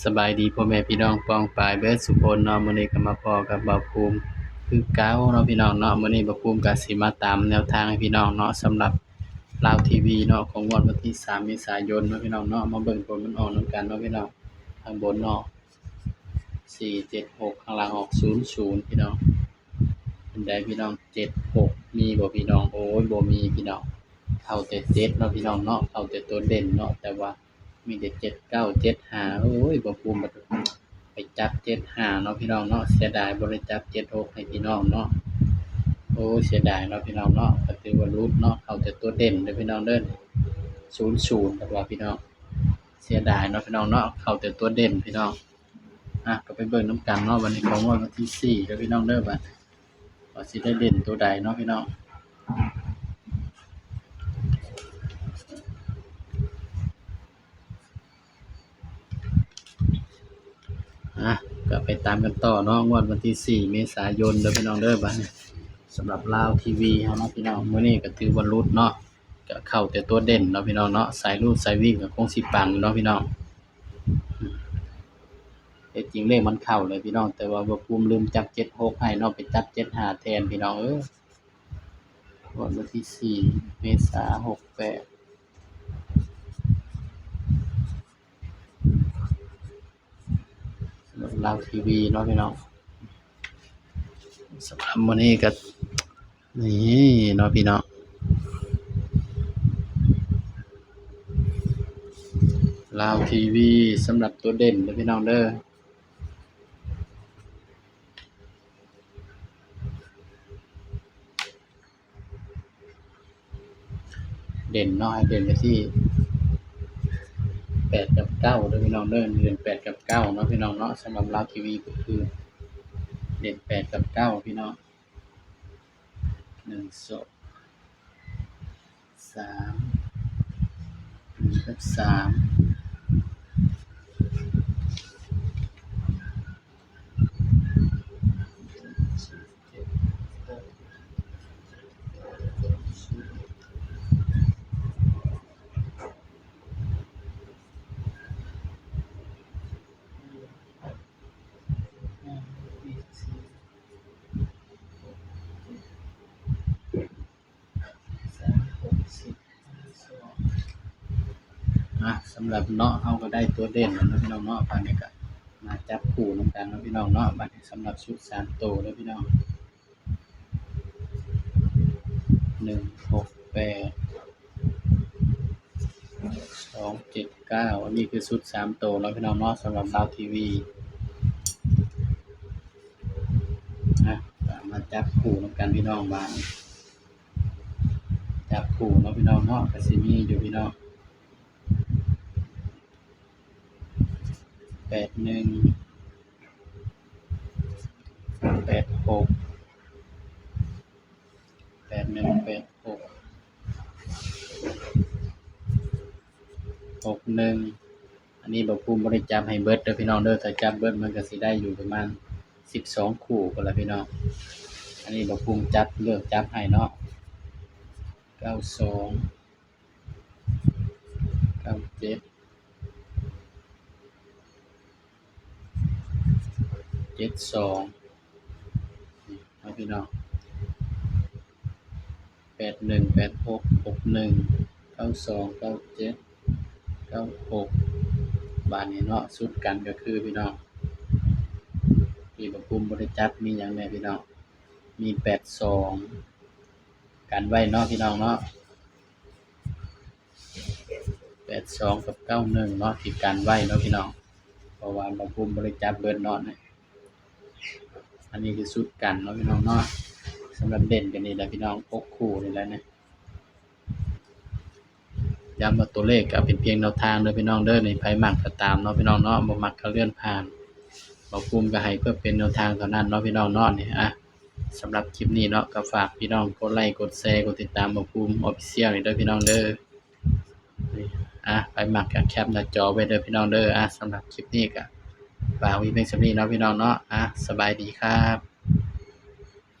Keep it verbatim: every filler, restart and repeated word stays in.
สบายดีพ่อแม่พี่น้องป้องปายเบิดสุคนเนาะ มื้อนี้ก็มาพ้อกับบ่าวภูมิคือเก่าเนาะพี่น้องเนาะ มื้อนี้บ่าวภูมิก็สิมาตามแนวทางให้พี่น้องเนาะ สำหรับลาวทีวีเนาะ ของงวดวันที่สามเมษายนเนาะพี่น้องเนาะ มาเบิ่งผลมันออกนำกันเนาะพี่น้อง ข้างบนเนาะ สี่เจ็ดหก ข้างล่างออก ศูนย์ศูนย์ พี่น้อง เป็นไดพี่น้อง เจ็ดหก มีบ่พี่น้อง โอ้ย บ่มีพี่น้อง เข้าแต่เจ็ดเนาะพี่น้องเนาะ เข้าแต่ตัวเด่นเนาะ แต่ว่ามีแต่ เจ็ดเก้า เจ็ดห้า โอ้ย บ่าวภูมิไปจับ เจ็ดห้า เนาะพี่น้องเนาะ เสียดายบ่ได้จับ เจ็ดหก ให้พี่น้องเนาะ โอ้ย เสียดายเนาะพี่น้องเนาะ ก็ถือว่าหลุดเนาะ เข้าแต่ตัวเด่นเด้อพี่น้องเด้อ ศูนย์ศูนย์ ครับว่าพี่น้อง เสียดายเนาะพี่น้องเนาะ เข้าแต่ตัวเด่นพี่น้อง อ่ะ ก็ไปเบิ่งนำกันเนาะ บัดนี้ของงวดวันที่สี่เด้อพี่น้องเด้อ บัดว่าสิได้เด่นตัวใดเนาะพี่น้อง อ่ะ ก็ไปตามกันต่อเนาะ งวดวันที่สี่เมษายนเด้อพี่น้องเด้อ บัดนี้สำหรับลาวทีวีเฮาเนาะพี่น้อง มื้อนี้ก็ถือว่าหลุดเนาะ ก็เข้าแต่ตัวเด่นเนาะพี่น้องเนาะ สายรูดสายวิ่งก็คงสิปังอยู่เนาะพี่น้อง แต่จริงเลขมันเข้าเลยพี่น้อง แต่ว่าบ่าวภูมิลืมจับ เจ็ดหก ให้เนาะ ไปจับ เจ็ดห้า แทนพี่น้องเอ้ย งวดวันที่สี่เมษา หกแปด สำหรับลาวทีวีเนาะพี่น้อง สำหรับมื้อนี้ก็ นี่เนาะพี่น้อง ลาวทีวี สำหรับตัวเด่นเด้อพี่น้องเด้อ เด่นเนาะ ให้เด่นไปที่ แปดกับเก้าเด้อพี่น้องเด้อ เด่นแปดกับเก้าเนาะพี่น้องเนาะ สำหรับลาวทีวีก็คือ เด่นแปดกับเก้าพี่น้อง หนึ่ง สอง สาม หนึ่ง กับ สาม อ่ะ สำหรับเนาะ เฮาก็ได้ตัวเด่นแล้วเนาะพี่น้องเนาะ บัดนี้ก็มาจับคู่นำกันเนาะพี่น้องเนาะ บัดนี้สำหรับชุดสามตัวเด้อพี่น้อง หนึ่งหกแปด สองเจ็ดเก้า อันนี้คือชุดสามตัวเนาะพี่น้องเนาะ สำหรับลาวทีวี อ่ะ มาจับคู่นำกันพี่น้อง บัดนี้จับคู่เนาะพี่น้องเนาะ ก็สิมีอยู่พี่น้อง แปดหนึ่ง แปดหก แปดหนึ่ง แปดหก หกหนึ่ง อันนี้บ่าวภูมิบ่ได้จับให้เบิดเด้อพี่น้องเด้อ ถ้าจับเบิดมันก็สิได้อยู่ประมาณ สิบสอง คู่พุ้นล่ะพี่น้อง อันนี้บ่าวภูมิจับ เลือกจับให้เนาะ เก้าสอง เก้าเจ็ด เจ็ดสอง เนาะพี่น้อง แปดหนึ่ง แปดหก หกหนึ่ง เก้าสอง เก้าเจ็ด เก้าหก บาดนี้เนาะ ชุดกันก็คือพี่น้อง ที่บ่าวภูมิบ่ได้จับมีหยังแน่พี่น้อง มี แปดสอง กันไว้เนาะพี่น้องเนาะ แปดสอง กับ เก้าหนึ่ง เนาะ ที่กันไว้เนาะพี่น้อง เพราะว่าบ่าวภูมิบ่ได้จับเบิดเนาะ อันนี้คือชุดกันเนาะพี่น้องเนาะ สำหรับเด่นก็นี่แหละพี่น้อง หก คู่นี่แหละนะ ย้ำว่าตัวเลขก็เป็นเพียงแนวทางเด้อพี่น้องเด้อ นี่ไผมักก็ตามเนาะพี่น้องเนาะ บ่มักก็เลื่อนผ่าน บ่าวภูมิก็ให้เพื่อเป็นแนวทางเท่านั้นเนาะพี่น้องเนาะ นี่ อ่ะ สำหรับคลิปนี้เนาะ ก็ฝากพี่น้องกดไลค์ กดแชร์ กดติดตามบ่าวภูมิ Official นี่เด้อพี่น้องเด้อ นี่ อ่ะ ไผมักก็แคปหน้าจอไว้เด้อพี่น้องเด้อ อ่ะ สำหรับคลิปนี้ก็ฝากไว้เพียงส่ำนี้เนาะพี่น้องเนาะ อ่ะ สบายดีครับ